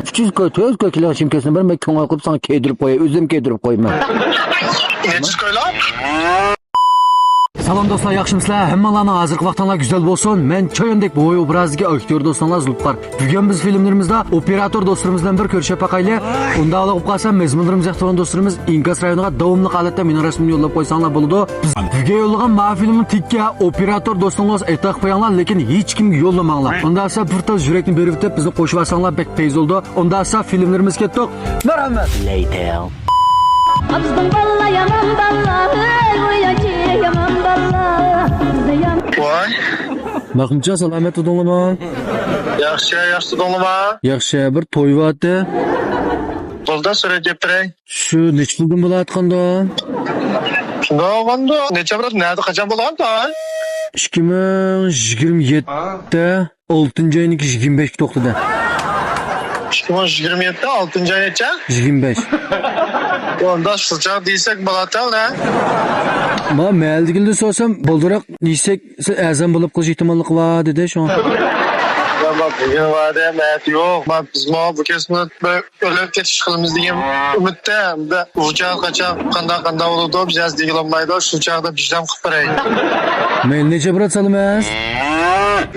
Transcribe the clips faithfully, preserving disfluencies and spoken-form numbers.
ئۈچ يۈز كوي، تۆت يۈز كوي كېلىڭ، شىمكەسنى بىر مەن كۆڭۈل قىلىپ ساڭا كىيدۈرۈپ قوياي، ئۆزۈم كىيدۈرۈپ قويىمەن. نەچچە كويلا؟ سالام دوستلار، ياخشىمۇسىلەر؟ ھەممىڭلارنىڭ ھازىرقى ۋاقتىڭلار گۈزەل بولسۇن. مەن چاياندەك بوۋاي ئوبرازىدىكى ئاكتيور دوستۇڭلار زۇلپىقار. بۈگۈن بىز فىلىملىرىمىزدا ئوپېراتور دوستلىرىمىز بىلەن بىر كۆرۈشۈپ باقايلى. ئۇنداق بولۇپ قالسا، مەزمۇنلىرىمىز ياقتۇرغان دوستلىرىمىز ئىنكاس رايونىغا داۋاملىق ھالەتتە مېنىڭ رەسىمىمنى يوللاپ قويساڭلار بولىدۇ. بىز بۈگۈن يوللىغان ما فىلىمنىڭ تېكى ئوپېراتور دوستۇڭلار ئېتاق قويۇڭلار، لېكىن ھېچكىمگە يوللىماڭلار. ئۇنداق بولسا بىر تال يۈرەكنى بېرىۋېتىپ، بىزنى قوشۇۋالساڭلار بەك پەيز بولىدۇ. ئۇنداق بولسا فىلىملىرىمىز كەتتۇق. مەرھەمەت. بىزنىڭ بالىلار يامان بالىلار، ھەي، ئۇيانچى يامان بالىلار. بىزنى يام- ۋاي. مەخمۇتجان، سالامەت تۇردۇڭلارمۇ؟ ياخشى، ياخشى تۇردۇڭلارمۇ؟ ياخشى، بىر توي بارتى. بولدى، سۈرەتكە ئېلىپ بېرەي. شۇ نەچچە پۇلدىن بولۇۋاتقاندۇ؟ شۇنداق بولغاندۇ. نەچچە ئاپرات، نەدە، قاچان بولغاندۇ؟ ئىككى مىڭ يىگىرمە يەتتە، ئالتىنچى ئاينىڭ يىگىرمە بەشىگە توختىدى. ئىككى مىڭ يىگىرمە يەتتە، ئالتىنچى ئاي نەچچە؟ يىگىرمە بەش. ئۇنداق شۇ چاغ دېسەك بولاتتى، ھە؟ ما مەھەللىدىكىلەردىن سورىسام، بالدۇرراق دېسەك، سىز ئەزان بولۇپ قېلىش ئېھتىماللىقى بار دېدى، شۇڭا. يا، ما بۈگۈن بار دە، مەت يوق. ما بىزمۇ بۇ كەسىپنى بىر ئۆرلەپ كېتىش قىلىمىز دېگەن ئۈمىدتە، ئەمدى ئۇ چاغ قاچان، قانداق، قانداق بولىدۇ، بىز ھازىر دېگىلى بولمايدۇ، شۇ چاغدا بىزدەم قىلىپ بېرەي. مەيلى، نەچچە ئاپرات سالىمىز؟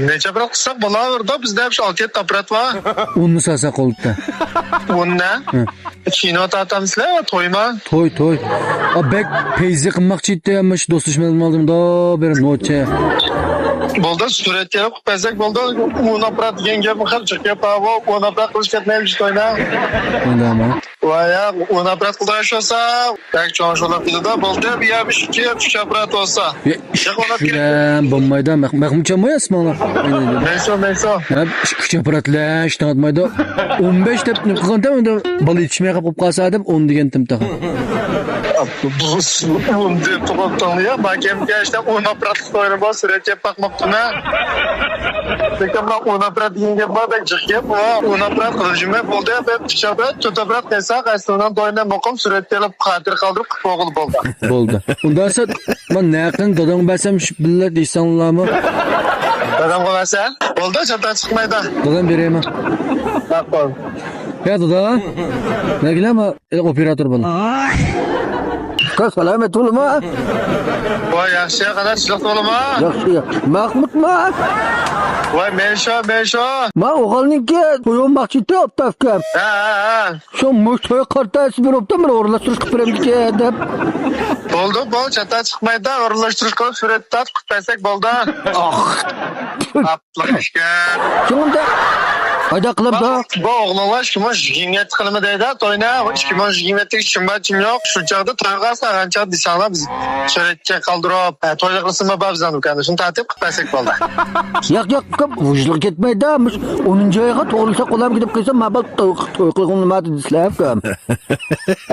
نەچچە ئاپرات قىلساق بولاۋېرىدۇ، بىزدە شۇ ئالتە يەتتە ئاپرات بار. ئوننى سالساق بولىدۇ. ئوننى؟ ھە. كىنو تارتامسىلەر، تويما؟ توي، توي. ئا، بەك پەيزى قىلماقچى ئىدى، مۇشۇ دوستلىشىپ ئالدىم، دا بېرىپ نوچە. بولدى، سۈرەتكە ئېلىپ قىلىپ بەرسەك بولدى. ئون ئاپرات دېگەن گەپمۇ خېلى جىق گەپ بار، بۇ ئون ئاپرات قىلىش كەتمەيمىز توينا. ئۇنداقمۇ؟ ۋاي يا، ئون ئاپرات قىلىدىغان ئىش بولسا، بەك چوڭ ئىش بولۇپ كېتىدۇ. بولدى، بۇ يەر بىر ئىككى، ئۈچ ئاپرات بولسا. يا، ئىككى، ئۈچ بىلەن بولمايدۇ، مەخ-، مەخمۇتجان بۇ ئىسمىڭلار. مەيسۇ، مەيسۇ. يا، ئىككى، ئۈچ ئاپرات بىلەن ئىش تاڭاتمايدۇ. ئون بەش دەپ نېمە قىلغانتىم، ئەمدى بالا يېتىشمەي قاپقالسا دەپ ئون دېگەنتىم تېخى. ئون دەپ تۇرۇپتۇڭ يا، ماكەمگە ئىشتە ئون ئاپراتلىق توينى بار، سۈرەتكە باقماپتىمەن. لېكىن مانا ئون ئاپرات دېگەن گەپ بار، بەك جىق گەپ بۇ. ئون ئاپرات قىلىپ يۈرمەي بولدى، بىر ئۈچ ئاپرات، تۆت ئاپرات قىلساق، ئەسلىدىن توينى مۇقىم سۈرەتكە ئېلىپ خاتىرە قالدۇرۇپ قىلىپ بولغىلى بولدى. بولدى. ئۇنداق بولسا، مەن نەقىنى داداڭغا بەرسەم، شۇ بىللە دېسەڭلارمۇ؟ دادامغا بەرسە؟ بولدى، چاتاق چىقمايدۇ. دادام بېرەيمۇ؟ ماقۇل. يا دادا، نەگىلەما ئوپېراتور بول. ئۇكا، سالامەت بولما. ۋاي، ياخشى، قانداق، تىنچلىق بولما؟ ياخشى. مەخمۇتما؟ ۋاي، مەن شۇ، مەن شۇ. ما ئوغۇلنىڭكى تويۇنماقچى ئىدى، ئوپتاپكا. ھە، ھە، ھە. شۇ مۇشۇ توي قارتا ئېسىپ بېرىپتۇ، بىر ئورۇنلاشتۇرۇش قىلىپ بېرەمدىكىن دەپ. بولدى، بولدى، چاتاق چىقمايدۇ، ئورۇنلاشتۇرۇش قىلىپ سۈرەت تارتىپ قىلىپ بەرسەك بولدى. ئاھ. ئاپلىق ئىكەن. شۇڭا ھايدا قىلىپتۇ. بۇ ئوغلۇڭلار ئىككى مىڭ يىگىرمە يەتتە قىلىمىز دەيدۇ، توينى ئىككى مىڭ يىگىرمە يەتتىگە چىم بار، چىم يوق، شۇ چاغدا توي قىلسا، قانچە دېسەڭلار بىز سۈرەتكە قالدۇرۇپ، ھە، تويلۇق رەسىمى بار بىزنىڭ دۇكاندا، شۇنى تارتىپ قىلىپ بەرسەك بولدى. ياق، ياق، ئۇكام، ۋۇجۇدىغا كەتمەيدۇ. مۇشۇ ئونىنچى ئايغا توغرىلىساق بولامدۇ دەپ قىلسام، ما بال توي، توي قىلغىنىما دېسىلەر، ئۇكام.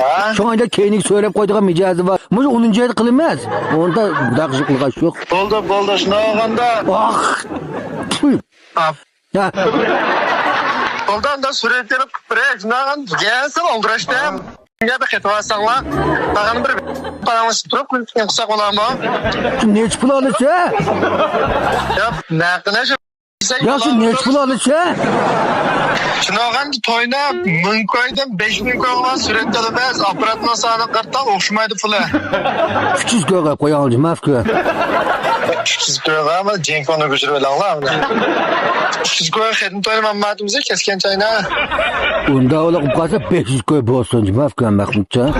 ھە؟ شۇڭا ئەينەك كەينىگە سۆرەپ قويىدىغان مىجەزى بار. مۇشۇ ئونىنچى ئايدا قىلىمىز. ئۇندا داغ قىلغان يوق. بولدى، بولدى، شۇنداق بولغاندا. ئاھ! پۇي! ئاپ. ھە. بولدى، ئاندا سۈرەتكە ئېلىپ بېرەي، شۇنداق يەسىل ئالدىراشتىم. يا بىر قېتىۋالساڭلار، تاغىنى بىر پاراڭلىشىپ تۇرۇپ، قىلساق بولامۇ؟ نەچچە پۇل ئالىسەن؟ يا، نەقىنە شۇ ياخشى، نەچچە پۇل ئالىسەن؟ شۇنىڭغا توينى مىڭ كويدىن بەش مىڭ كويغا سۈرەتكە ئالىمىز، ئاپپاراتنىڭ سانىغا قارىتا ئوخشىمايدۇ پۇلى. ئۈچ يۈز كويغا قوياڭ، جىماف كۆ. ئۈچ يۈز كويغا، ما جېڭكوڭنى كۆچۈرۈپ ئېلىڭلار. ئۈچ يۈز كويغا خېتىن توينى مەمماتىمىزگە كەسكەن چاينا. ئۇنداق بولۇپ قالسا بەش يۈز كوي بولسۇن، جىماف كۆ، مەخمۇتجان.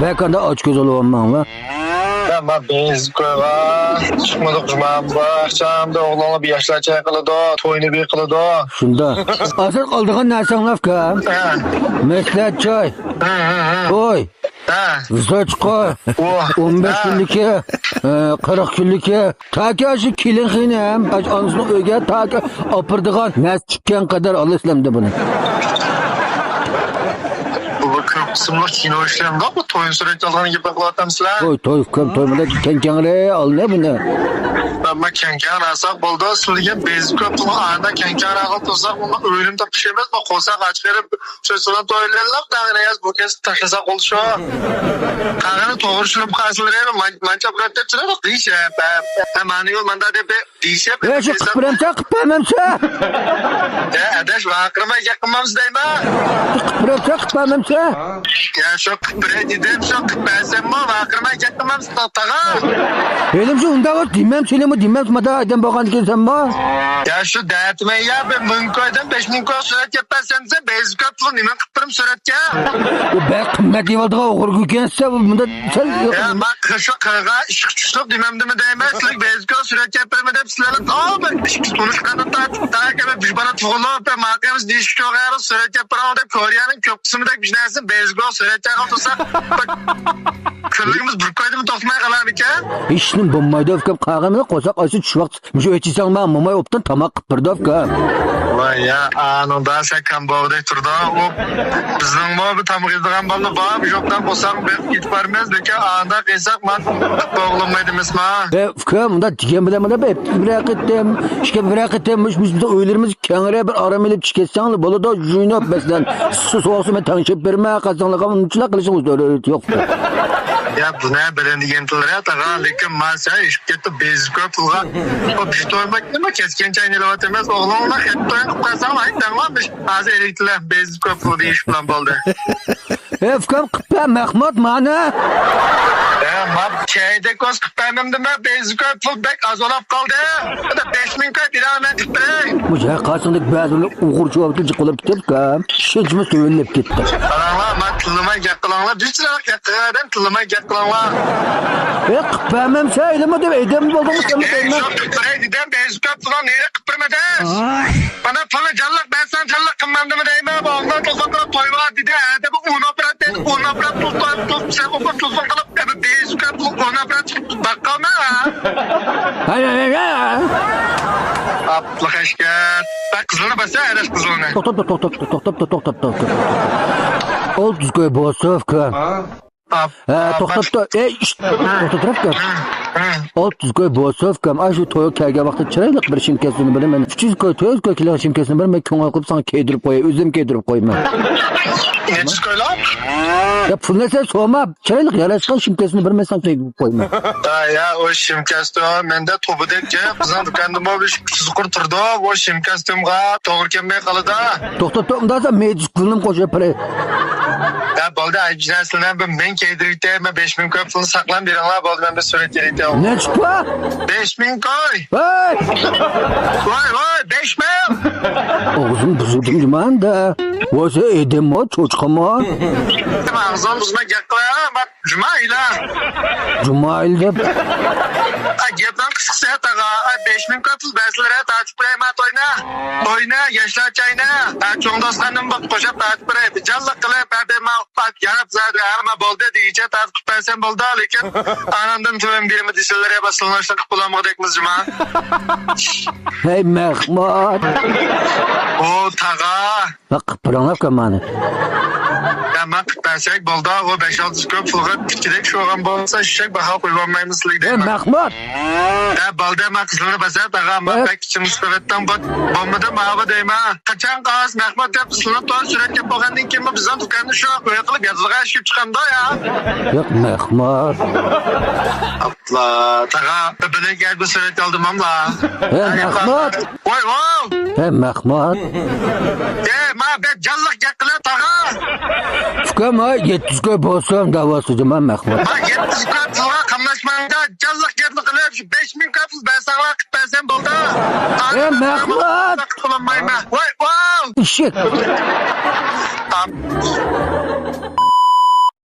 بەك ئانداق ئاچكۆز بولۇۋالماڭلار. مەن بىز كويغا چىقمىدۇق جۇمامدا، ئاخشامدا ئوغلۇڭلار بىر ياشلار چاي قىلىدۇ، توينى بىر قىلىدۇ. شۇنداق. ئاساس ئالىدىغان نەرسەڭلار ئۇكام. ھە. مەسلىھەت چاي. ھە، ھە، ھە. توي. ھە. زاچقا. ۋاھ. ئون بەش ھە. كۈنلۈكى، ئە، قىرىق كۈنلۈكى. تاكى شۇ كېلىن خېنىم، ئاش ئانىسىنىڭ ئۆيىگە تاكى ئاپىرىدىغان نەرسە چىققان قەدەر ئالىسىلەمدە بۇنى. بۇ بىر كۆپ قىسىملىق كىنو ئىشلەمدۇ؟ توينى سۈرەتكە ئالىدىغان گېپىنى قىلىۋاتامسىلەر؟ توي، توي، ئۇكام، توي، مانا كەڭ-كەڭرەك ئالىمەن بۇنى. مانا كەڭ-كەڭرەك ئالساق بولىدۇ، سىلىگە بەزى كۆپ پۇلنى ئاندا كەڭ-كەڭرەك قىلىپ تۇرساق، بۇنى ئۆيلىمۇ تاپىشىمىز، بۇ قورساق ئاچ قېلىپ، شۇ سىلەن تويلىرىلىق داغىنى ياز، بۇ كەس تاشلىساق بولدى شۇ. قاغىنى توغرا چۈشىنىپ قالسىلىرى، مانچە قىلىپ دەپ چۈشىنىدۇ، دېيىش. مانا يول ماندا دەپ دېيىشىپ، يا، شۇ قىلىپ بېرەمسەن، قىلىپ بەرمەمسەن؟ يا، ئاداش، ۋارقىرىماي گەپ قىلمامسىز دەيمەن. قىلىپ بېرەمسەن، قىلىپ بەرمەمسەن؟ يا، شۇ قىلىپ بېرەي دېدىم، شۇ قىلىپ بەرسەممۇ، ۋارقىرىماي گەپ قىلمامسىز، تاغا؟ ھېلىمۇ شۇ ئۇنداق بولسا دېمەمسەن، ھېلىمۇ دېمەمسەن، مادا ئادەم بولغاندىكىن سەنمۇ. يا، شۇ دەتمەي يا، بىر مىڭ كويدىن بەش مىڭ كوي سۈرەتكە ئەپ بەرسەم دېسە، بەزى كۆپ پۇل نېمە قىلىپ بېرىمەن سۈرەتكە؟ بۇ بەك قىممەت دېيىۋاتىدىغان ئوغرى گۆكەنسە، بۇ مۇنداق سەل يا، ما قىشلىق قىرغا ئىشق چۈشلۈك دېمەمدىمۇ دەيمەن، سىلىگە بەزى كۆپ سۈرەتكە ئەپ بېرىمەن دەپ سىلەرنى، ئاۋۇ بىر ئىككى تونۇشقاندىن تارتىپ، تا كەبە بىر بالا تۇغۇلۇپ، بىر ماقىمىز دېيىشكە يوق، سۈرەتكە ئەپ بېرىڭ دەپ، كورېيەنىڭ كۆپ قىسمىدەك بىر نەرسىنى بەزى كۆپ سۈرەتكە ئەپ تۇرسا، كۈنلۈكىمىز بىر كويدىمۇ توختىماي قالامىكەن؟ ھېچنېمە بولمايدۇ، ئۇكام، قالغىنىنى قورساق ئاچسا چۈش ۋاقتى مۇشۇ ئېچىساڭ ماڭا موماي ئوبدان تاماق قىلىپ بېرىدۇ، ئۇكام. ۋاي يا، ئانىڭدا سەن كام بولغۇدەك تۇرىدۇ. ئۇ بىزنىڭمۇ بىر تامىقى يەيدىغان بالىلار بار، بىر يوقتان بولساق بېقىپ كېتىپ بارىمىز، لېكىن ئاندا قىلساق مانا بولغىلىمايدۇ ئەمەسما؟ ئە، ئۇكام، ئۇنداق دېگەن بىلەن مانا بىر ھەپتىدە بىرەر قېتىم، ئىككى ھەپتىدە بىرەر قېتىم مۇشۇ بىزنىڭ ئۆيلىرىمىز كەڭرەك بىر ئارام ئېلىپ چىقىپ كەتسەڭلار بولىدۇ، جۇيۇنۇپ مەسىلەن، سۇ سوغۇقسۇ مەن تەڭشەپ بېرىمەن، قالساڭلارغا ئۇنچىلىك قىلىشنىڭ زۆرۈرىيىتى يوق. يا، بۇنى بىلىدىغان تىللىرى تاغا، لېكىن ما سەن ئېشىپ كەتتى بەزى كۆپ پۇلغا. بۇ بىر تويماق نېمە كەسكەن چاينى ئېلىۋاتىمىز، ئوغلۇڭلار خەت تويىنى قىلىپ قالساڭلار، ئېيتىڭلار، ھازىر ئېلىۋېتىلە، بەزى كۆپ پۇل دېيىش بىلەن بولدى. ئە، ئۇكام، قىپە مەخمۇت مانا. ئە، ما چەيدەك بولسا قىپە مەمدىمە، بەزى كۆپ پۇل بەك ئاز بولاپ قالدى. بەش مىڭ كوي بېرەلمەي قىپە. مۇشۇ ھەر قايسىڭدەك بەزى ئوغرىچە ۋاقىت جىق بولۇپ كېتىپكەن. ئىشەنچىمىز تۆۋەنلەپ كېتىپتۇ. قاراڭلار، ما تىللىماي گەپ قىلىڭلار. بىچارە گەپ قىلغان ئادەم تىللىماي گەپ قىلىڭلار. ئە، قىپە مەمسە، ئەيلىمە دەپ ئەيدەم بولدۇڭمۇ سەن؟ ئەي، شۇ قىپە دېدىم، بەزى كۆپ پۇلنى نېرى قىپىرمىدى. مانا پۇلنى جانلىق بەرسەڭ جانلىق قىلمامدىمۇ دەيمەن. بۇ ئوغلان تېلېفون قىلىپ توي بار دېدى. ھە دەپ ئۇ ئون ئاپپارات دەيدۇ. ئون ئاپپارات پۇل توي، پۇل سەن ئوقۇپ تېلېفون قىلىپ، ئەمما بەزى كۆپ پۇل ئون ئاپپارات چىقىپ باققانمەن. ھەي، ھەي، ھەي، ھەي. ئاپلىق ئەشكەر. بەك قىزىلنى باسا، ئەدەش قىزىلنى. توختاپ، توختاپ، توختاپ، توختاپ، توختاپ، توختاپ. ئوتتۇز كوي بولسا، ئۇكا. ھە، توختاپ، توختاپ. ئەي، ئىشت، توختاپ تۇرۇپ كەپ. ئوتتۇز كوي بولسا، ئۇكام، ئاشۇ تويغا كەلگەن ۋاقىتتا چىرايلىق بىر شىمكەسنى بېرىمەن. ئۈچ يۈز كوي، تۆت يۈز كوي كېلىدىغان شىمكەسنى بېرىمەن، كۆڭۈل قىلىپ ساڭا كىيدۈرۈپ قوياي، ئۆزۈم كىيدۈرۈپ قويىمەن. نەچچە كويلاپ؟ يا، پۇلنى سەن سورىما، چىرايلىق ياراشقان شىمكەسنى بېرىمەن ساڭا كىيدۈرۈپ قويىمەن. ھە، يا، ئۇ شىمكەستۇ، مەندە توبىدەك گەپ، بىزنىڭ دۇكاندىمۇ بىر ئۈچ يۈز قۇر تۇرىدۇ، ئۇ شىمكەستۇمغا توغرا كەلمەي قالىدۇ. توختا، توختا، ئۇنداق بولسا مېيىپ گۈلنىمۇ قوشۇپ بېرەي. يا، بولدى، ئايجىنەسلىنە بىر مىڭ كىيدۈرۈۋېتەي، مەن بەش مىڭ كوي پۇلنى ساقلاپ بېرىڭلار، بولدى، مەن بىر سۈرەت كىرىۋېتەي. نەچچە كوي؟ بەش مىڭ كوي. ھەي! ۋاي، ۋاي، بەش مىڭ! ئاغزىمنى بۇزۇۋېتىڭ جۇماندا. ۋاي، سەن ئېدەممۇ، چوچقىمۇ؟ ئاغزىڭنى بۇزما گەپ قىلە، مەن جۇمائىلا. جۇمائىل دەپ. ئا، گەپنىڭ قىسقىسى، تاغا، ئا، بەش مىڭ كوي پۇل بەرسىلەر، تارتىپ قوياي، ما توينى. توينى، ياشلار چاينى، ئا، چوڭ دوستلارنى بىر قوشاپ تارتىپ بېرەي. جانلىق قىلىپ، ھە، بىر ما-، ياراپ زادى، ھە، ما بولدى دېگىچە تارتىپ بەرسەم بولدى، لېكىن ئاناندىن تۆۋەن بېرىمە دېسىلىرى، بەس، سىلىنىشنى قىلىپ بولالمىغۇدەكمىز جۇما. ھەي، مەخمۇت. ئو، تاغا. بەك قىپىرىڭلار كامانى. يا، ما قىپ بەرسەك بولدى، ئۇ بەش-ئالتە يۈز كوي پۇلغا تىككىدەك شۇغان بولسا، شۇشەك باھا قويۇۋالمايمىز سىلىگە دەيمەن. مەخمۇت! يا، بولدى، ما قىزىلنى باسا، تاغا، ما بەك ئىچىم سىقىۋەتتىڭ، بولمىدى، ماۋۇ دەيمەن. قاچان قالسا مەخمۇت دەپ سىلىنى توغرا سۈرەتكە بولغاندىن كېيىنمۇ بىزنىڭ دۇكاننى شۇ قويۇقىلىپ يازغا ئىشىپ چىقامدۇ يا؟ ياق، مەخمۇت. ئاپلا، تاغا، بىلەك يەردە سۈرەت ئالدىم ئاملا. ھە، مەخمۇت. ۋاي، ۋاي! ھە، مەخمۇت. ئەي، ما بەك جانلىق گەپ قىلە، تاغا. ئۇكام، ھە، يەتتە يۈز كوي بولسۇن، داۋاسىدىما مەخمۇت. ھە، يەتتە يۈز كوي پۇلغا قاملاشماڭدا، جانلىق گەپنى قىلىپ، شۇ بەش مىڭ كوي پۇل بەرسەڭلار، قىپ بەرسەم بولدى. ھە، مەخمۇت. قىلالمايمەن. ۋاي، ۋاي! ئىشىك.